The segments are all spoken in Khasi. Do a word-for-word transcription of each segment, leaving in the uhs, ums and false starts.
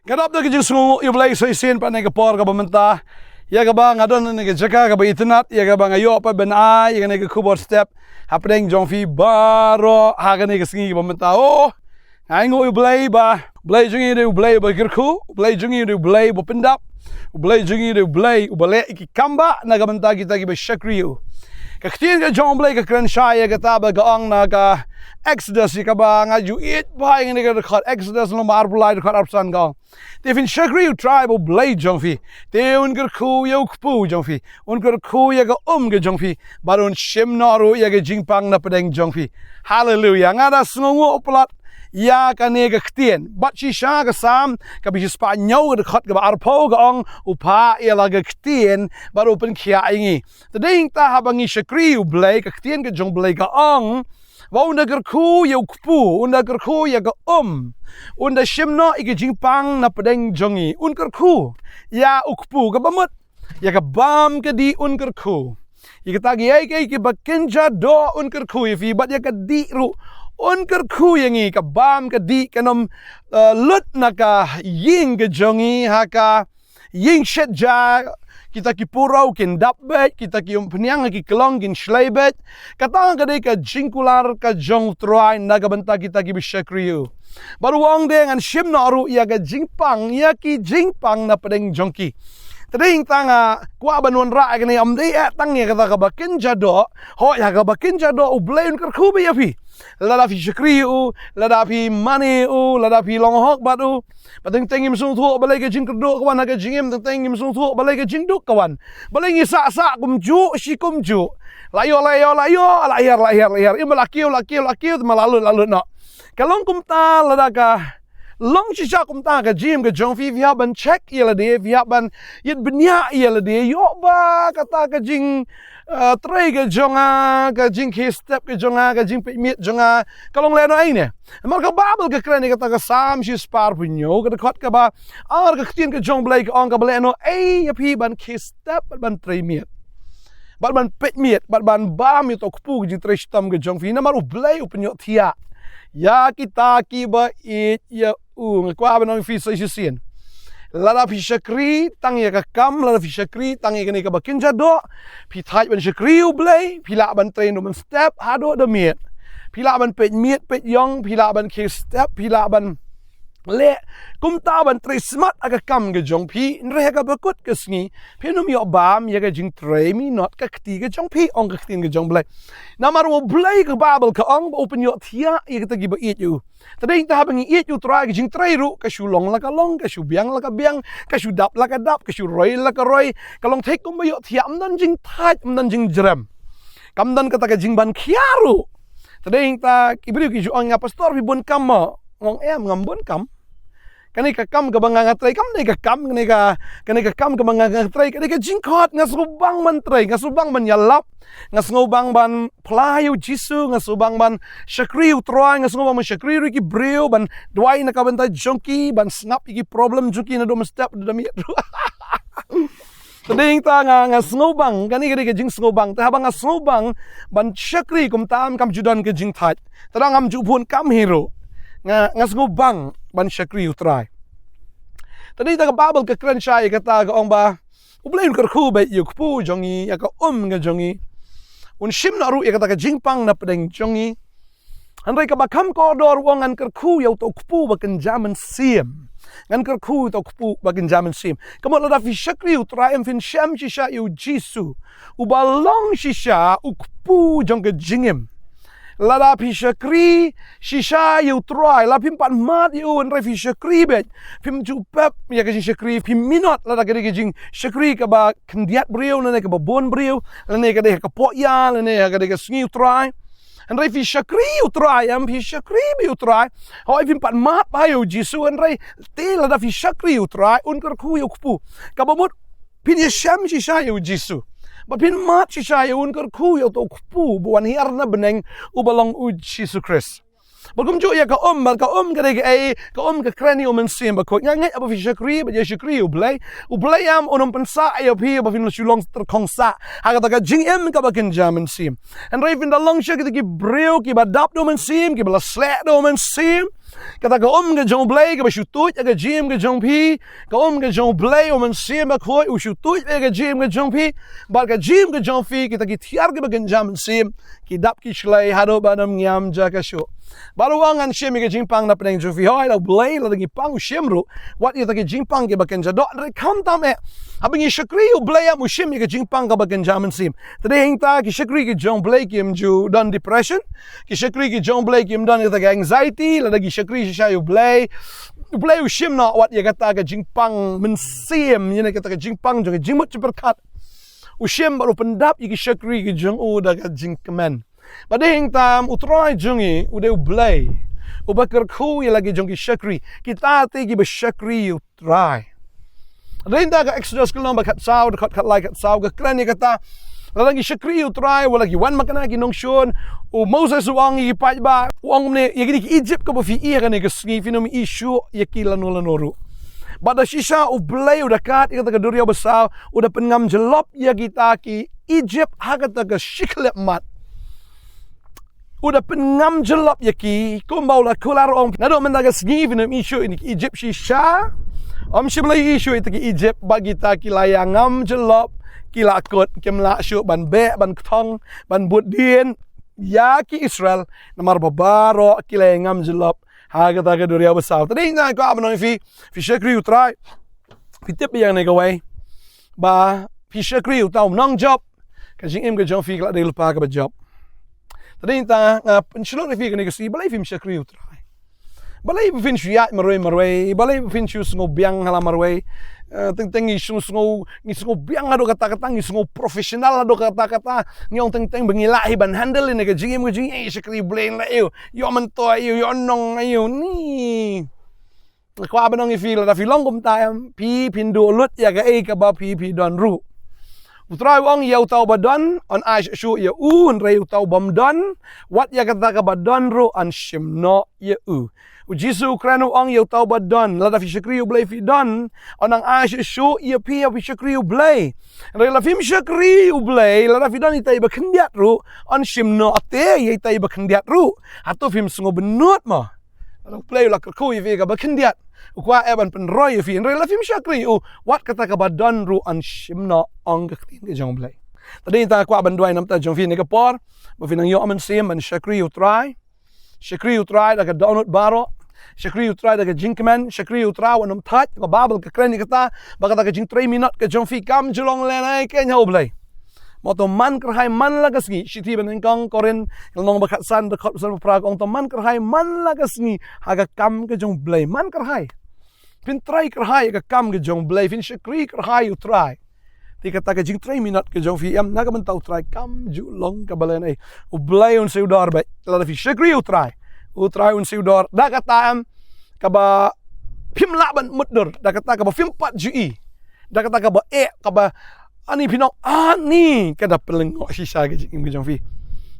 Nga dap da ka jingsngewnguh ïa u Blei sa shisien pat ha kane ka por kaba mynta, ïa kaba nga don ha kane ka jaka kaba itynnad, ïa kaba nga ïoh pat ban ai ïa kane ka khubor step hapdeng jong phi baroh ha kane ka sngi kaba mynta. Oh, nga ainguh ïa u Blei ba u Blei jong ngi u dei u Blei uba kyrkhu, u Blei jong ngi u dei u Blei uba pyndap, u Blei jong ngi u dei u Blei uba leh ïa ki kam ba na ka bynta kita kiba shakri ïa u. Ka ktien ka jong u Blei ka kren shai ïa kata ba ka ong na ka Exodus, ïa kaba nga ju ïeit bha ïa kane ka dkhot, Exodus lynnong ba arphew lai, dkhot arphew san, ka ong: Te phin shakri ïa u Trai ba u Blei jong phi, te un kyrkhu ïa u kpu jong phi, un kyrkhu ïa ka um ka jong phi, bad un shim noh ruh ïa ka jingpang na pdeng jong phi. Haleluia. Nga da sngewnguh palat ïa kane ka ktien. Bad shisha ka Salm kaba shispah hynñiew, ka dkhot kaba arphew, ka ong: U phah ïa la ka ktien bad u pynkhiah ïa ngi. Te dei nangta haba ngi shakri ïa u Blei, ka ktien ka jong u Blei ka ong ba un da kyrkhu ïa u kpu, un da kyrkhu ïa ka um, un da shim noh ïa ka jingpang na pdeng jong ngi. Un kyrkhu ïa u kpu, kaba mut ïa ka bam ka dih un kyrkhu. Ïa kita kiei kiei kiba kynja doh un kyrkhu ïa phi, bad ïa ka dih ruh un kyrkhu ïa ngi. Ka bam ka dih kan ym, eh, lut na ka ïing ka jong ngi, ha ka ïing shet ja, kita ki puraw kin dap beit, kita ki umphniang ha ki klong kin shlei beit. Kata ka dei ka jingkular ka jong u Trai na ka bynta kita kiba shakri ïa u. Bad u ong de, ngan shim noh ruh ïa ka jingpang, ïa ki jingpang na pdeng jong ki. Te dei nangta nga kwah ban wanrah ïa kane, ym dei eh tang ïa kata kaba kynja doh, hooid ha kaba kynja doh u Blei un kyrkhu beit ïa phi. Lada phi shakri ïa u, lada phi mane ïa u, lada phi long hok bad u, ba teng teng ngim sngewthuh balei ka jingkyrduh ka wan ha ka jingim, teng teng ngim sngewthuh balei ka jingduk ka wan. Balei ngi sah sah kumjuh shi kumjuh. La ïoh la ïoh la ïoh, la hiar la hiar la hiar. Im ba la kiew la kiew la kiew, te ma la lut la lut noh. Ka long kumta lada ka long shisha kumta ka jingim ka jong phi, phi hap ban check ïa lade, phi hap ban ïeit bniah ïa lade, ïoh ba kata ka jing, eh, trei ka jong nga, ka jingkhie step ka jong nga, ka jingpeit miet jong nga ka long lehnohei ne. Namar ka Baibl ka kren ïa kata, ka Salm shispah arphew hynñiew, ka dkhot kaba ar, ka ktien ka jong u Blei ka ong kaba lehnohei ïa phi ban khie step bad ban trei miet, bad ban peit miet, bad ban bam ïa uto u kpu ka jingtrei shitom ka jong phi. Namar u Blei u pynïohthiah ïa kita kiba ïeit ïa u. Nga kwah ban ong ïa phi sa shisien, lada phi shakri tang ïa ka kam, lada phi shakri tang ïa kane kaba kynja doh, phi thait ban shakri ïa u Blei, phi lah ban trei naduh mynstep haduh da miet. Phi lah ban peit miet peit ïong, phi lah ban khie step, phi lah ban leh kumta ban trei smat ha ka kam ka jong phi, hynrei ha kaba kut ka sngi phin ym ïoh bam ïa ka jingtrei minot ka kti ka jong phi, ong ka ktien ka jong u Blei. Namar u Blei, ka Baibl ka ong ba u pynïohthiah ïa kita kiba ïeit ïa u. Te dei nangta haba ngi ïeit ïa u Trai, ka jingtrei ruh ka shu long la ka long, ka shu biang la ka biang, ka shu dap la ka dap, ka shu roi la ka roi. Ka long thik kumba ïohthiah, ym don jingthait, ym don jingjrem. Kam don kata ka jingban khia ruh. Te dei nangta ki briew ki ju ong ïa nga, "Pastor, phi bun kam mo?" Nga ong, "Em, ngam bun kam. Kane ka kam kaba nga nga trei kam dei ka kam, kane ka, kane ka kam kaba nga nga trei ka dei ka jingkhot, nga sngewbang ban trei, nga sngewbang ban ïalap, nga sngewbang ban phla ïa u Jisu, nga sngewbang ban shakri ïa u Trai, nga sngewbang ban shakri ruh ïa ki briew, ban duwai na ka bynta jong ki, ban sngap ïa ki problem jong ki naduh mynstep, naduh da miet ruh." Te dei nangta nga, nga sngewbang, kane ka dei ka jingsngewbang. Te haba nga sngewbang ban shakri kumta, kam ju don ka jingthait. Te dang ngam ju bun kam hi ruh, nga, nga sngewbang ban shakri ïa u Trai. Te dei nangta ka Baibl ka kren shai ïa kata, ka ong ba u Blei un kyrkhu beit ïa u kpu jong ngi, ïa ka um ka jong ngi. Un shim noh ruh ïa kata ka jingpang na pdeng jong ngi. Hynrei kaba kham kordor u ong, "Ngan kyrkhu ïa uto u kpu ba kynja mynsiem. Ngan kyrkhu ïa uto u kpu ba kynja mynsiem." Ka mut lada phi shakri ïa u Trai, em, phin shem shisha ïa u Jisu, uba long shisha u kpu jong ka jingim. Lada phi shakri shisha ïa u Trai, la phim pat mad ïa u, hynrei phi shakri beit, phim ju pep ïa ka jingshakri, phim minot lada ka dei ka jingshakri kaba khyndiat briew lane kaba bun briew, lane ka dei ha ka pop ïa, lane ka dei ka sngi u Trai. Hynrei phi shakri u Trai, em, phi shakri beit u Trai. Hooid phim pat mad bha ïa u Jisu, hynrei te lada phi shakri u Trai, un kyrkhu ïa u kpu. Kaba mut phin ïashem shisha ïa u Jisu, ba phin mad shisha ïa u, un kyrkhu ïa uto u kpu ba wan hiar na bneng, uba long u Jisu Khrist. Bad kumjuh ïa ka um, bad ka um ka dei kaei? Ka um ka kren ïa u Mynsiem Bakhuid. Nga ngeit haba phi shakri bad ïa shakri ïa u Blei, u Blei, em, un ym pynsah ïa phi ba phin shu long tyrkhong sah ha kata ka jingim kaba kynja mynsiem. Hynrei phin da long shisha kita ki briew kiba dap da u Mynsiem, kiba la sleh da u Mynsiem. Kata ka um ka jong U Blei kaba shu tuid ïa ka jingim ka jong phi, ka um ka jong U Blei U Mynsiem Bakhuid u shu tuid ïa ka jingim ka jong phi, bad ka jingim ka jong phi, kita ki tiar kiba kynja mynsiem ki dap ki shlei haduh ba ym ngiam ja ka shuh. Bad u ong ngan shim ïa ka jingpang na pdeng jong phi. Hooid, la U Blei lada ngi pang u shim ruh wat ïa kita ki jingpang kiba kynja doh, hynrei khamtam eh, haba ngi shakri ïa U Blei em, u shim ïa ka jingpang kaba kynja mynsiem. Te dei hangta ki shakri ki jong U Blei kim ju don depression, ki shakri ki jong U Blei kim don kita ki anxiety, lada ki shakri shisha ïa U Blei, U Blei u shim noh wat ïa kata ka jingpang mynsiem, ïa kata ka jingpang jong ka jingmut jingpyrkhat. U shim bad u pyndap ïa ki shakri ki jong u da ka jingkmen. Bad dei hangtam U Trai jong ngi u dei U Blei uba kyrkhu ïa la ki jong ki shakri. Kita te kiba shakri ïa U Trai. Dei hangta ka Exodus ka lynnong ba khatsaw, dkhot khatlai khatsaw ka kren ïa kata. Lada ngi shakri ïa U Trai, wat la ki wan makna ki nongshun, u Moses u ong ïa ki paidbah, u ong kumne, ïa kine ki Egypt kaba phi ïa kane ka sngi, phin ym ïa shuh ïa ki lano lano ruh. Bad da shisha U Blei u da kat ïa kata ka duriaw basaw, u da pynngam jyllop ïa kita ki Egypt ha kata ka shikhyllipmat. U da pynngam jyllop ïa ki, kumba u la kular, u ong, naduh mynta ka sngi phin ym ïa shuh ïa ki Egypt shisha. Ym shym la ïa shuh ïa ki Egypt, ba kita ki la ïa ngam jyllop, ki la kut, kim lah shuh ban beh, ban kthong, ban bud dien ïa ki Israel, namar ba baroh ki la ïa ngam jyllop ha kata ka duriaw basaw. Te dei hangta nga kwah ban ong ïa phi, phi shakri U Trai, phi tip ïa kane kawei, ba phi shakri uta u nongjop, ka jingim ka jong phi ka la dei lypa kaba jop. Te dei hangta nga pynshlur ïa phi kane ka sngi, balei phim shakri U Trai? Balei ba phin shu ïaid marwei marwei? Balei ba phin shu sngew biang ha la marwei? Eh, teng teng ngi sngew, sngew, ngi sngew biang haduh katta katta, ngi sngew professional haduh katta katta. Ngi ong teng teng ba ngi lah hi ban handle ïa kane ka jingim ka jong ngi, eh, shakri Blei, lah ïa u, ïoh myntoi ïa u, ïoh nong ïa u, ni. Nga kwah ban ong ïa phi, lada phi long kumta em, phi phin duh lut ïa kaei kaba phi phi don ruh. U Trai u ong ïa uta uba don, yn ai shuh shuh ïa u, hynrei uta u bym don, wat ïa kata kaba don ruh yn shim noh ïa u. U Jisu u kren u ong ïa uta uba don, lada phi shakri U Blei phi don, yn nang ai shuh shuh ïa phi, ïa phi shakri U Blei. Hynrei lada phim shakri U Blei, lada phi don ïa ita iba khyndiat ruh, yn shim noh te ïa ita iba khyndiat ruh. Hato phim sngew bynnud mo? Lada U Blei u la kyrkhu ïa phi kaba khyndiat, u kwah eh ban pynroi ïa phi, hynrei lada phim shakri u, wat kata kaba don ruh yn shim noh, ong ka ktien ka jong U Blei. Te dei hangta nga kwah ban duwai namar jong phi ha kane ka por, ba phin nang ïoh mynsiem ban shakri U Trai. Shakri U Trai da ka dohnud baroh. Shakri U Trai da ka jingkmen. Shakri U Trai wat nym thait, ka Baibl ka kren ïa kata, ba kata ka jingtrei minot ka jong phi kam ju long lehnoh keiñ ha U Blei. Mo, to man kyrhai man la ka sngi, shithi ba nyngkong Korinth, lynnong ba khatsan, dkhot ba sanphew phra ka ong, to man kyrhai man la ka sngi ha ka kam ka jong U Blei, man kyrhai. Phin trei kyrhai ha ka kam ka jong U Blei, phin shakri kyrhai U Trai. Te kata ka jingtrei minot ka jong phi em na ka bynta U Trai kam ju long kaba lehnoh. U Blei un siew dor beit lada phi shakri U Trai. U Trai un siew dor. Da kata em kaba phim lah ban mutdur, da kata kaba phim pat ju ïohi, da kata kaba eh, kaba ani phin ong ani ka da pynlyngngoh shisha ka jingim ka jong phi.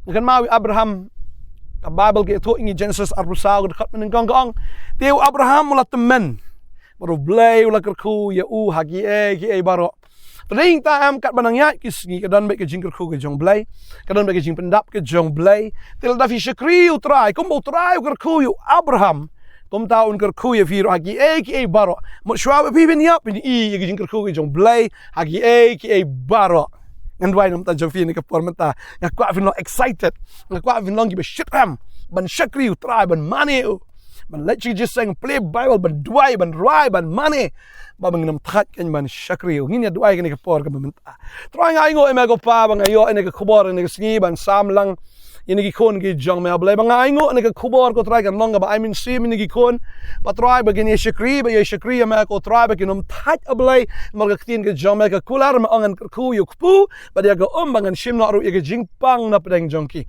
Nga kynmaw ïa u Abraham, ka Baibl ka ïathuh ïa ngi, Genesis arphew saw, ka dkhot ba nyngkong ka ong, te u Abraham u la tymmen bad U Blei u la kyrkhu ïa u ha kiei kiei baroh. Te dei hangta em, katba nang ïaid ki sngi ka don beit ka jingkyrkhu ka jong U Blei, ka don beit ka jingpyndap ka jong U Blei. Te lada phi shakri U Trai kumba U Trai u kyrkhu ïa u Abraham, kumta un kyrkhu ïa phi ruh ha kiei kiei baroh. Mut shuwa ba phi phin ïap, phin ïohi ïa ka jingkyrkhu ka jong U Blei ha kiei kiei baroh. Ngan duwai namar jong phi ha kane ka por mynta. Nga kwah phin long excited. Nga kwah phin long kiba shitrhem ban shakri U Trai, ban mane ïa u, ban leit sha ka jingïaseng, plie Baibl, ban duwai, ban rwai, ban mane, ba ngin ym thait keiñ ban shakri ïa u. Ngin ïa duwai ha kane ka por kaba mynta. Trai, nga ainguh ïa me ko Pa ba nga ïoh ïa kane ka khubor ha kane ka sngi ban sam lang ïa kine ki khun ki jong me, ah Blei. Ba nga ainguh ïa kane ka khubor ko Trai kan long kaba ai mynsiem ïa kine ki khun, ba Trai ba kin ïa shakri, ba ïa shakri ïa me ko Trai, ba kin ym thait, ah Blei. Namar ka ktien ka jong me ka kular, me ong ngan kyrkhu ïa u kpu bad ïa ka um, ba ngan shim noh ruh ïa ka jingpang na pdeng jong ki.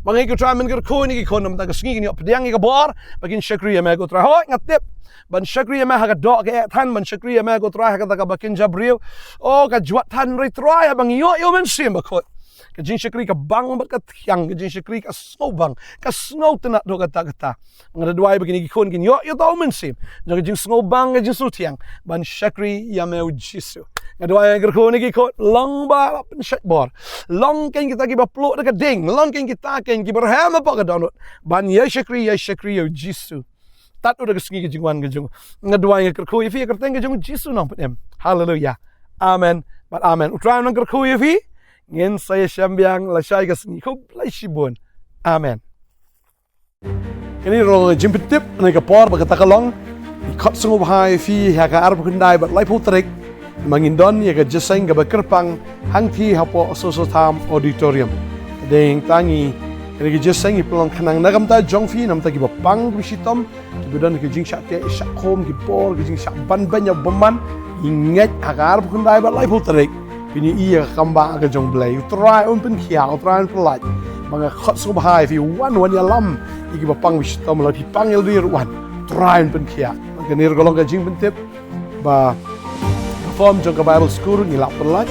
Ba ngi ko Trai men kyrkhu ïa kine ki khun mynta ka sngi kin ïoh pdiang ïa ka bor ba kin shakri ïa me ko Trai. Hooid, nga tip ban shakri ïa me ha ka doh ka eh than, ban shakri ïa me ko Trai ha kata kaba kynja briew, o, ka jwat than, hynrei Trai haba ngi ïoh ïa u Mynsiem Bakhuid, ka jingshakri ka bang bad ka thiang, ka jingshakri ka sngewbang, ka sngewtynnad haduh katta katta. Nga da duwai ba kine ki khun kin ïoh ïa uta u mynsiem jong ka jingsngewbang, ka jingsngewthiang ban shakri ïa me, u Jisu. Nga duwai, nga kyrkhu ïa kine ki khun, long ba la pynshait bor, long keiñ kita kiba pluh da ka ding, long keiñ kita keiñ kiba rhem hapoh ka dohnud, ban ïa shakri, ïa shakri ïa u Jisu. tad u da ka sngi ka jingwan ka jong u. Nga duwai nga kyrkhu ïa phi ha ka kyrteng ka jong u Jisu nongpynim. Haleluya. Amen. Bad amen. U Trai un nang kyrkhu ïa phi. Ngin sa ïashem biang lashai ka sngi. Khublei shibun. Amen. Kane ruh ka jingpyntip, kane ka por bad kata ka long. Ngi khot sngewbha ïa phi ha ka arphew khyndai bad laiphew tarik. Ma ngin don ïa ka jingïaseng kaba kyrpang hangtei hapoh Sossotham Auditorium. Dei hangta ngi, kane ka jingïaseng ngi pynlong khnang na ka bynta jong phi, na ka bynta kiba pang kiba shitom, kiba don ka jingshah teh shah khum, ki bor, ka jingshah ban beiñ ïa u bymman. Ngi ngeit ha ka arphew khyndai bad laiphew tarik, phin ïohi ïa ka kam bah ka jong U Blei. U Trai un pynkhiah, U Trai un pyllait. Ba nga khot sngewbha ïa phi, wan, wan ïalam ïa kiba pang kiba shitom, lada phi pang ïa lade ruh wan. U Trai un pynkhiah. Kane ruh ka long ka jingpyntip ba ka form jong ka Bible School ngi la pyllait.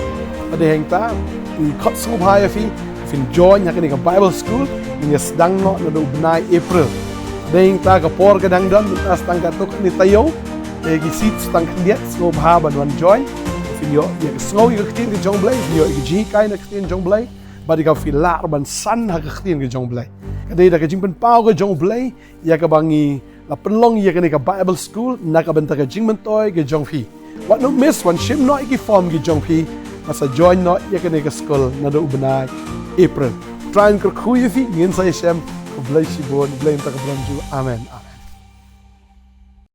Bad dei hangta, ngi khot sngewbha ïa phi, phin join ha kane ka Bible School, ngin ïa sdang noh naduh u bnai April. Dei hangta ka por ka dang don, mynta sa tang katto katne taïew. Te ki seat sa tang khyndiat, sngewbha ban wan join. Phin ïoh ïa ka sngew ïa ka ktien ka jong U Blei, phin ïoh ïa ka jinghikai na ka ktien jong U Blei. Bad ïa ka phi lah ruh ban san ha ka ktien ka jong U Blei. Ka dei da ka jingpynpaw ka jong U Blei ïa kaba ngi la pynlong ïa kane ka Bible School na ka bynta ka jingmyntoi ka jong phi. Wat nym miss, wan shim noh ïa ki form ki jong phi, bad sa join noh ïa kane ka school naduh u bnai April. Trai un kyrkhu ïa phi, ngin sa ïashem. Khublei shibun, U Blei un kyrkhu ïa phi. Amen.